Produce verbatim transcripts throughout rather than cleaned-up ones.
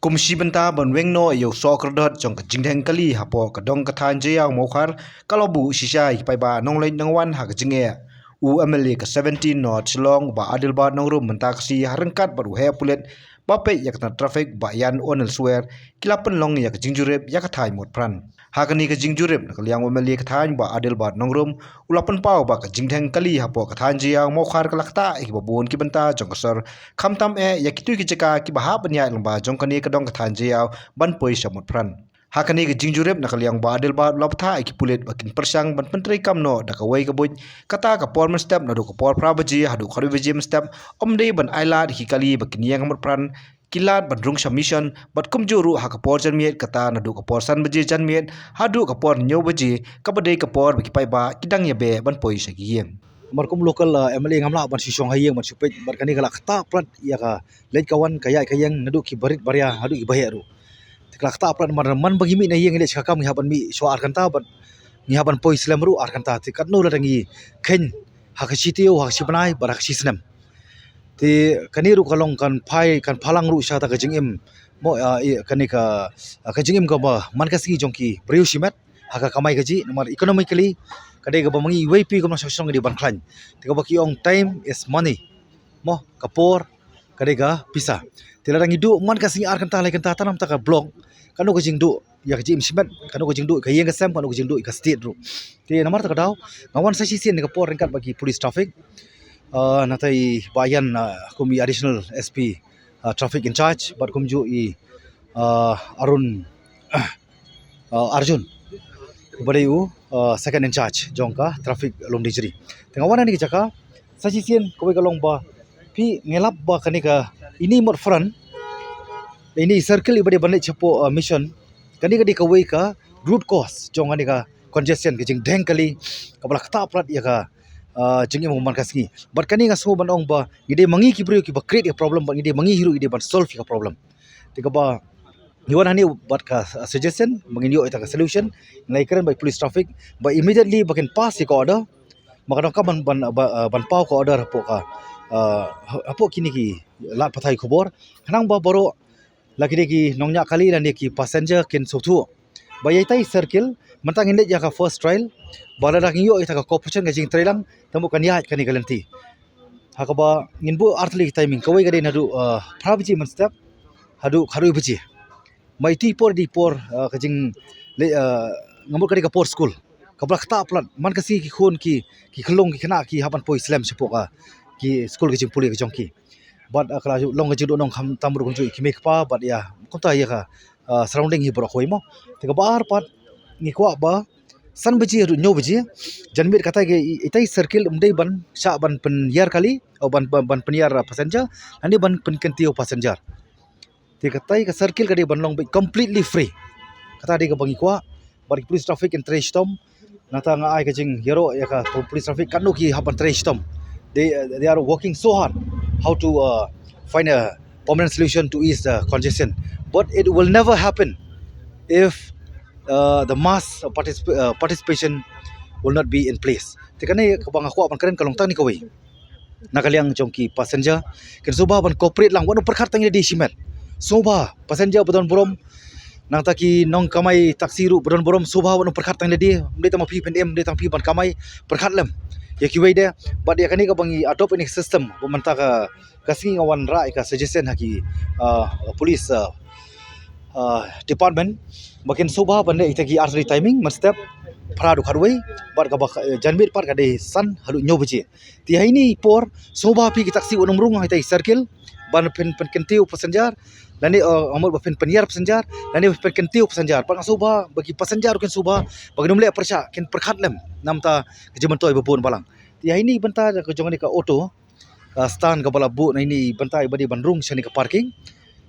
Kum shi bynta ban weng noh ïa u soh kordor jong ka jingdheng kali hapoh ka dong ka thaiñ Jaïaw Mawkhar, ka la buh shisha ïa ki paidbah nongleit nongwan ha ka jingeh. U M L A ka seventeen North Shillong, Bah Adelbert Nongrum, mynta ka sngi ha ryngkat bad u heh pulit ba peit ïa ka tnat traffic, Bah Ian Onel Swer, ki la pynlong ïa ka jingjurip ïa ka thaiñ Motphran. Ha kane ka jingjurip na ka liang u M L A ka thaiñ, Bah Adelbert Nongrum, u la pynpaw ba ka jingdheng kali hapoh ka thaiñ Jaïaw Mawkhar ka la ktah ïa kiba bun ki bynta jong ka sor, khamtam eh ïa kito ki jaka kiba hap ban ïaid lyngba jong kane ka dong ka thaiñ Jaïaw ban poi sha Motphran. Ha kane ka jingjurip na ka liang Bah Adelbert u la bthah ïa ki pulit ba kin pyrshang ban pyntreikam noh da kawei ka buit, kata ka por mynstep naduh ka por phra baje haduh khatwei baje mynstep, ym dei ban ailad ïa ki kali ba kin ïeng ha Motphran, ki lad ban rung sha mission, bad kumjuh ruh ha ka por janmiet, kata naduh ka por san baje janmiet haduh ka por hynñiew baje, kaba dei ka por ba ki paidbah ki dang ïa beh ban poi sha ki ïing. Namar kum local, uh, M L A ngam lah ban shu shong ha ïing ban shu peit, bad kane ka la ktah palat ïa ka leit ka wan, ka ïaid ka ïeng naduh ki barit baria haduh ki baheh ruh. Te ka la ktah palat namar man ba ngi mih na ïing ngi leit sha ka kam ngi hap ban mih shuwa ar kynta, bad ngi hap ban poi slem ruh ar kynta. Te katno lada ngi kheiñ ha ka shi taïew, ha ka shi bnai bad ha ka shi snem. Te kane ruh ka long kan phai, kan phalang ruh sha kata ka jingim, mo, ah, i, kane ka, ah, ka jingim kaba man ka sngi jong ki briew shimet ha ka kamai kajih, namar economically ka dei kaba ma ngi iwei pa iwei kumno sha shnong ka dei ban khlaiñ. Te kaba ki ong time is money, mo, ka por ka dei ka pisa. Te lada ngi duh man ka sngi ar kynta lai kynta tang namar ka block, kano ka jingduh ïa ka jingim shimet, kano ka jingduh ka ïing ka sem, kano ka jingduh ïa ka state ruh. Te namar kata ka daw nga wan sa shisien ha ka por ryngkat bad ki police traffic, ah, nangta i Bah Ian, ah, kum i additional S P, ah, traffic in charge, bad kumjuh i, ah, Arun, ah, Arjun, ba dei u, ah, second in charge jong ka traffic Lumdiengjri. Te nga wan ha kane ka jaka sa shisien, kawei ka long ba phi, nga lap ba kane ka, ine i Motphran, ine i circle iba dei ban leit shapoh, ah, mission, kane ka dei kawei ka root cause jong kane ka congestion, ka jingdheng kali kaba la ktah palat ïa ka, ah, jingim man ka sngi. Bad kane nga sngew ban ong ba ngi dei ma ngi ki briew kiba create ïa ka problem, bad ngi dei ma ngi hi ruh ngi dei ban solve ïa ka problem. Te kaba ngi wan hangne bad ka, ah, suggestion ba ngin ïoh ïa ka solution, ngi la ïakren bad police traffic ba immediately ba kin pass ïa ka order. Ma ka donkam ban, ban, ba, ah, ban paw ka order hapoh ka, ah, hapoh kine ki lad pathai khubor, khnang ba baroh, la ki dei ki nongñiah kali lane ki passenger, kin sngewthuh ba ïa ita i circle mynta ngin leit ïa ka first trial, ba lada ngin ïoh ïa ita ka cooperation ka jingtreilang, te mut kan ïaid kane ka lynti. Ha kaba ngin buh artylli ki timing, kawei ka dei naduh, ah, phra baje mynstep haduh khatwei baje. Ma ita i por dei i por, ah, ka jing le, ah, nga mut ka dei ka por skul kaba la ktah palat, man ka sngi ki khun ki, ki khyllung ki khynnah ki hap ban poi slem shapoh ka, ki skul, ka jingpule ka jong ki. Bad, ah, ka la long ka jingduh nongkhamtam ruh kumjuh ïa ki mei kpa bad ïa kumta ïa ka, ah, surrounding hi baroh kawei mo. Te kaba ar pat ngi kwah ba san baje haduh hynñiew baje janmiet kata ka i, ita i circle ym dei ban shah ban pynïar kali, o ban, ban, ban pynïar, ah, passenger, lane ban pynkyntiew passenger. Te kata ka circle ka dei ban long beit completely free. Kata dei kaba ngi kwah. Bad ki police traffic kin trei shitom. Nangta nga ai ka jingïaroh ïa ka police traffic katno ki hap ban trei shitom. They, uh, they are working so hard how to, uh, find a permanent solution to ease the congestion. But it will never happen if, uh, the mass particip-, uh, participation will not be in place. Te kane kaba nga kwah ban kren ka long tang kane kawei. Na ka liang jong ki passenger, kin sngewbha ban cooperate lang, wat nym pyrkhat tang ïalade shimet. Sngewbha passenger ba don burom, nangta ki nongkamai taxi ruh ba don burom, sngewbha wat nym pyrkhat tang ïalade, ym dei tang ma phi pynim, ym dei tang phi ban kamai, pyrkhat lem ïa kiwei de. Bad ïa kane kaba ngi adopt ïa kane ka system, ba mynta ka, ka sngi nga wanrah ïa ka suggestion ha ki, ah, police, ah, ah, department, ba kin sngewbha ban leh ïa kita ki artylli timing, mynstep phra haduh khatwei, bad kaba, eh, janmiet pat ka dei san haduh hynñiew baje. Te ha ine i por sngewbha phi ki taxi wat nym rung ha ita i circle ban pyn, pynkyntiew passenger, lane, eh, nga mut ba pyn, pynïar passenger, lane pynkyntiew passenger. Bad nga sngewbha ba ki passenger ruh kin sngewbha ba kin ym leh pyrshah, kin pyrkhat lem namar ka jingmyntoi ba bun balang. Te ha ine i bynta ka jong kane ka auto, ah, stand kaba la buh na ine i bynta iba dei ban rung shane ka parking.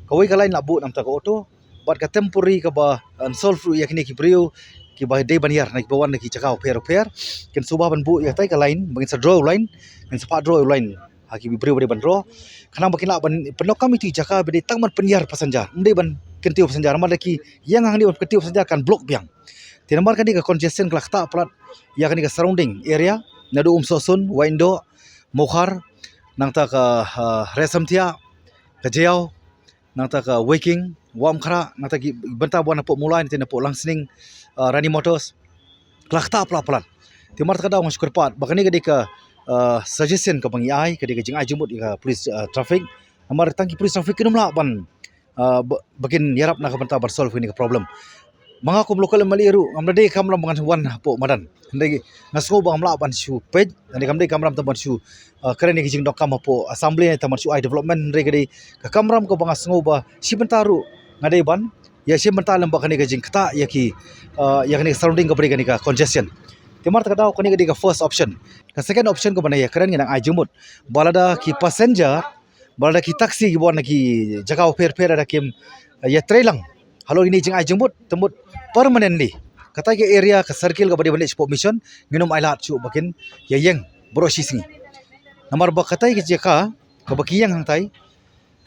Kawei ka line la buh namar ka auto. Bad ka temporary kaba, ah, solve ruh ïa kine ki briew kiba dei ban ïar na kiba wan na ki jaka bapher bapher. Kin sngewbha ban buh ïa katai ka line, ba ngin sa draw line, ngin sa pah draw line ha ki briew ba dei ban draw. Khnang ba kin lah ban pyndonkam ïa kito ki jaka ba dei tang ban pynïar passenger, ym dei ban kyntiew passenger. Namar lada ki ïeng hangne ban kyntiew passenger kan block biang. Te namar kane ka congestion ka la ktah palat ïa kane ka surrounding area, naduh Umsohsun, Waindoh, Mawkhar, nangta ka, ah, Raisamthiah, ka Jaïaw, nangta ka Weiking, Wamkhra, nangta ki bynta ba wan hapoh Mawlai, nangta hapoh Langsning, uh, Rani Motors. Ka la ktah palat palat. Te namar kata ka daw nga shu kyrpad ba kane ka dei ka, uh, suggestion kaba ngi ai, ka dei ka jingai jingmut ïa ka police, uh, traffic. Namar tang ki police traffic kim lah ban, uh, ba, ba kin ïarap na ka bynta ban solve kane ka problem. Ma nga kum local M L A ruh, ngam da dei kamram ba ngan wan hapoh madan. Hynrei nga sngew ba ngam lah ban shu peit, hynrei kam dei kamram tang ban shu, uh, kren ïa ki jingdonkam hapoh assembly, tang ban shu ai development, hynrei ka dei ka kamram kaba nga sngew ba shi bynta ruh nga dei ban ïa shim bynta lem bad kane ka jingktah ïa ki, uh, ïa kane ka surrounding kaba dei kane ka congestion. Te namar kata ka daw kane ka dei ka first option. Ka second option kaba ngi ïa kren ngi nang ai jingmut ba lada ki passenger, ba lada ki taxi kiba wan na ki jaka bapher bapher lada kim, uh, ïatreilang halor kine ki jingai jingmut, te mut permanently kata ka area, ka circle kaba dei ban leit shapoh Mission, ngin ym ailad shuh ba kin ïa ïeng baroh shi sngi. Namar ba kata ka jaka kaba ki ïeng hangtai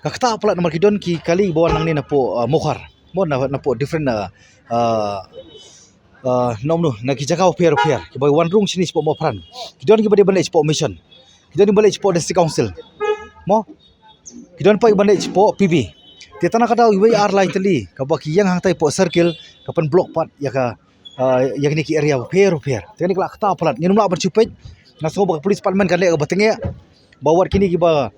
ka ktah palat namar ki don ki kali ba wan nangne napoh, uh, Mawkhar. Mo na, napoh different, uh, uh, uh, nom nu, na ki jaka bapher bapher. Kiba wan rung shini shapoh Mawphran. Ki don kiba dei ban leit shapoh Mission. Ki don kiba leit shapoh District Council. Mo. Ki don pat kiba leit shapoh P B. Te tang na ka daw iwei ar lai tylli kaba ki ïeng hangtai hapoh circle ka pynblock pat ïa ka, uh, ïa kine ki area bapher bapher. Te kane ka la ktah palat. Ngin ym lah ban shu peit. Nga sngew ba ka police department kan leh kaba tyngeh. Ba wat kine kiba,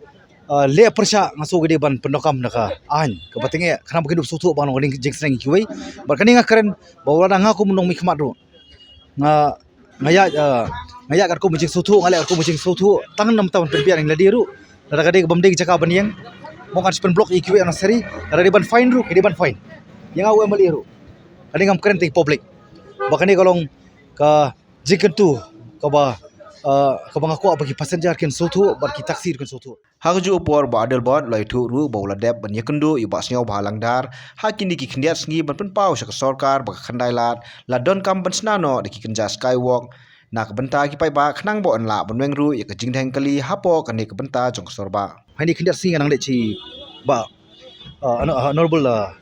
uh, leh pyrshah nga sngew ki dei ban pyndonkam na ka aiñ kaba tyngeh, khnang ba kin ym sngewthuh ba nga long ka jingsneng ïa kiwei. Bad kane nga kren ba wat lada nga kum u nongmihkhmat ruh nga, nga ïaid, uh, nga ïaid katkum ka jingsngewthuh, nga leh katkum ka jingsngewthuh, tang namar ban pynbiang ïa lade ruh. Lada ka dei ka bym dei ka jaka ban ïeng, mo, ngan shu pynblock ïa kiwei unnecessary. Lada dei ban fine ruh ki dei ban fine ïa nga u M L A ruh. Ka dei ngam kren te public. Ba kane ka long ka jingkyntu kaba, uh, kaba nga kwah ba ki passenger kin sngewthuh bad ki taxi kin sngewthuh. Ha kajuh ka por Bah Adelbert u la ïathuh ruh ba u la dep ban ïakynduh ïa u Bah Sniawbhalang Dhar ha kine ki khyndiat sngi ban pynpaw sha ka sorkar ba ka Khyndai Lad la donkam ban shna noh da ki kynja skywalk na ka bynta ki paidbah khnang ba yn lah ban weng ruh ïa ka jingdheng kali hapoh kane ka bynta jong ka sor bah. Ha kine ki khyndiat sngi nga nang leit sha i Bah, uh, Hono-, Honorable, uh,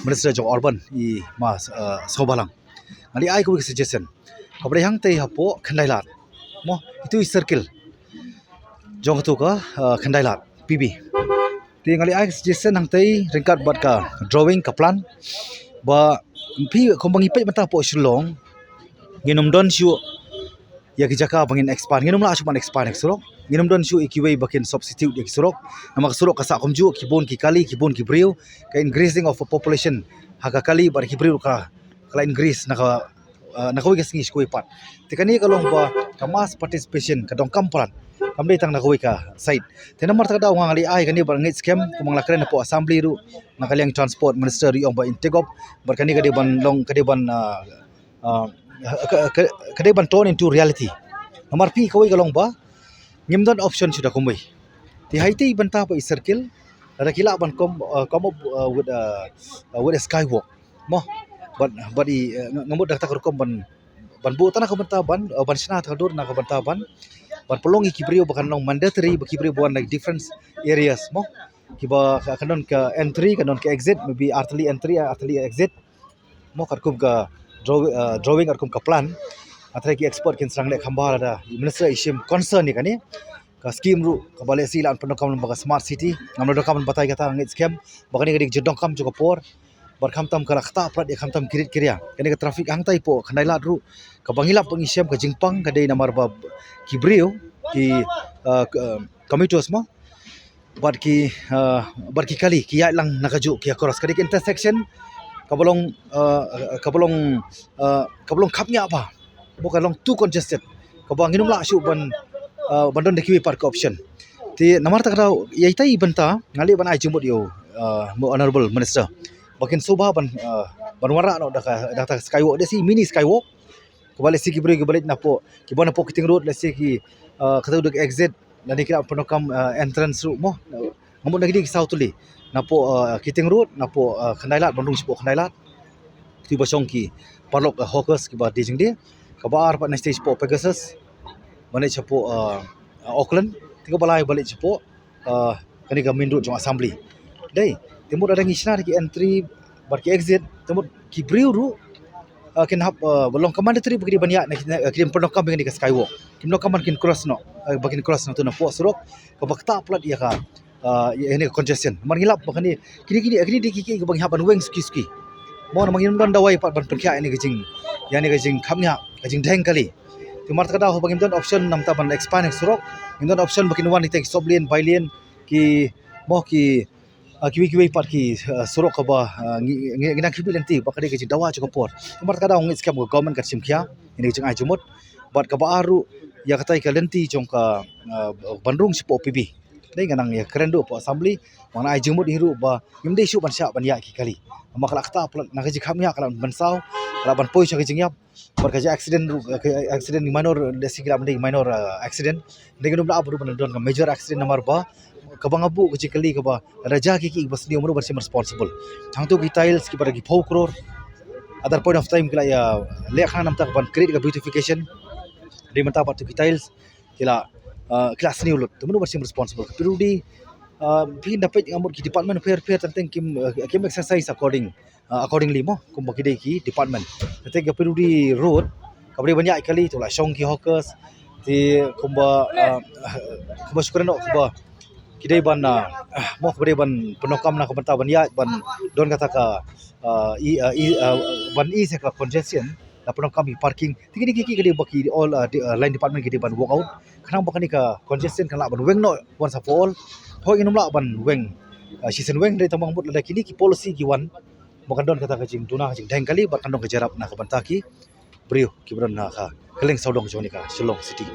Minister jong Urban, i Ma, uh, Sniawbhalang. Nga la ai kawei ka suggestion kaba dei hangtei hapoh Khyndai Lad. Mo, itu i circle jong katu ka, uh, Khyndai Lad P B. Te nga la ai ka suggestion hangtei ryngkat bad ka drawing, ka plan, ba phi kumba ngi peit mynta hapoh Shillong, ngin ym don shuh ïa ki jaka ba ngin expand, ngin ym lah shuh ban expand ïa ka surok, ngin ym don shuh ïa kiwei ba kin substitute ïa ka surok. Namar ka surok ka sah kumjuh, ki bun ki kali, ki bun ki briew, ka increasing of population ha ka kali bad ki briew ka, ka la increase na ka, uh, na kawei ka sngi sha kawei pat. Te kane ka long ba ka mass participation ka donkam palat, kam dei tang na kawei ka side. Te namar kata ka daw nga la ai kane bad nga ngeit skhem, kumba nga la kren hapoh assembly ruh na ka liang Transport Minister ruh i ong ba in take up, bad kane ka dei ban long, ka dei ban, uh, uh, ka, ka, ka dei ban turn into reality. Namar phi kawei ka long ba ngim don option shuh da kumwei. Te ha itei i bynta pat i circle lada ki lah ban come, uh, come up, uh, with a, uh, with a skywalk. Mo, bad, bad i, uh, nga, nga mut da kata ka rukom ban, ban buh tang na ka bynta ban, uh, ban shna tang dur na ka bynta ban, ban pynlong ïa ki briew ba kan long mandatory ba ki briew ba wan na different areas, mo. Kiba ka, kan don ka entry, kan don ka exit, maybe ar tylli entry, ar tylli exit. Mo, katkum ka draw-, uh, drawing, katkum ka plan. Hynrei ki expert kin sa nang leh kham bha lada i Minister i shim concern ïa kane. Ka scheme ruh kaba lehse i lah ban pyndonkam lyngba ka smart city. Ngam lah donkam ban batai kata, nga ngeit skhem ba kane ka dei ka jingdonkam jong ka por. Bad khamtam ka la ktah palat ïa khamtam ki rit ki ria. Kane ka traffic hangtai hapoh Khyndai Lad ruh kaba ngi lap ba ngi shem ka jingpang ka dei namar ba ki briew, ki, uh, k-, uh, commuters, mo, bad ki, uh, bad ki kali ki ïaid lang na kajuh ki ïa cross. Ka dei ka intersection kaba long, uh, kaba long, uh, kaba long khapngiah bha. Mo, ka long too congested kaba ngin ym lah shuh ban, uh, ban don da kiwei pat ka option. Te namar kata ka daw ïa itei i bynta nga la ban ai jingmut ïa u, uh, mo, Honorable Minister ba kin sngewbha ban, uh, ban wanrah noh da ka, da ka skywalk, da shi mini skywalk. Kaba lehse ki briew kiba leit napoh, kiba napoh Kiting Road, lehse ki, uh, kata ka dei ka exit, lane ki lah pyndonkam, uh, entrance ruh, mo. Nga mut na kine ki saw tylli napoh, uh, Kiting Road, napoh, uh, Khyndai Lad, ban rung shapoh Khyndai Lad. Kito ba shong ki paralok, uh, hawkers kiba die jingdie. Kaba ar pat na stage shapoh Pegasus, ban leit shapoh, uh, uh, Auckland. Te kaba lai ban leit shapoh, uh, kane ka main road jong Assembly. Dei, te mut lada ngi shna da ki entry bad ki exit, te mut ki briew ruh, uh, kin hap, uh, ba long ka mandatory ba ki dei ban ïaid na, na, ki dei ban pyndonkam ïa kane ka skywalk. Kim donkam ban kin cross noh, uh, ba kin cross noh tu napoh surok kaba ktah palat ïa ka, uh, ïa kane ka congestion. Namar ngi lap ba kane, kine kine kine dei ki ki ba ngi hap ban weng suki suki. Mo, namar ngim don dawai pat ban pynkhiah ïa kane ka jing, ïa kane ka jingkhapngiah, ka jingdheng kali. Te namar kata ka daw ba ngim don option namar ban expand ïa ka surok. Ngim don option ba kin wan ïa ki sop lane, bai lane, ki, mo, ki, uh, kiwei kiwei pat ki, uh, surok kaba, uh, ngi ngi ngi nang khmih lynti ba ka dei ka jingdawa jong ka por. Namar kata ka daw ngi skhem ka government ka shim khia ïa kane ka jingai jingmut. Bad kaba ar ruh, ïa katai ka lynti jong ka, uh, ban rung shapoh P B. Dei nga nang ïakren ruh hapoh assembly, ba ngan ai jingmut hi ruh ba ngim dei shuh ban shah ban ïaid ki kali. Namar ka la ktah palat na ka jingkhapngiah, ka la ban mynsaw, ka la ban poi sha ka jingïap. Bad ka jingaccident ruh, ka accident minor, lehse ki la ban dei minor, uh, accident. Dei ngim lah ruh ban don ka major accident namar ba kaba nga buh ka jingkylli kaba lada jia ki ki ba sniew, mano ban shim responsible. Hangto ki tiles kiba da ki phew klur. At that point of time ki la ïa leh khnang namar ban create ka beautification. Dei mynta pat to ki tiles ki la, uh, ki la sniew lut. Te mano ban shim responsible? Ka P W D, uh, phin da peit nga mut ki department pher pher teng teng kim, uh, kim exercise according, uh, accordingly, mo, kumba ki dei ki department. Teng teng ka P W D road kaba dei ban ïaid kali, to la shong ki hawkers. Te kumba, uh, kumba shu kren noh kumba ki dei ban, uh, mo, kaba dei ban pyndonkam na ka bynta ban ïaid, ban don kata ka, uh, i, uh, i, uh, ban i sha ka congestion, la pyndonkam ïa parking. Te kine ki ki ka dei ba ki all, uh, di-, uh, line department ki dei ban work out khnang ba kane ka congestion kan lah ban weng noh once and for all. Hooid, ngin ym lah ban weng, uh, shisien weng, hynrei tang ba nga mut lada kine ki policy ki wan, ba kan don kata ka jingduna, ka jingdheng kali, bad kan don ka jingïarap na ka bynta ki briew kiba don ha ka kylleng sawdong jong kane ka Shillong City.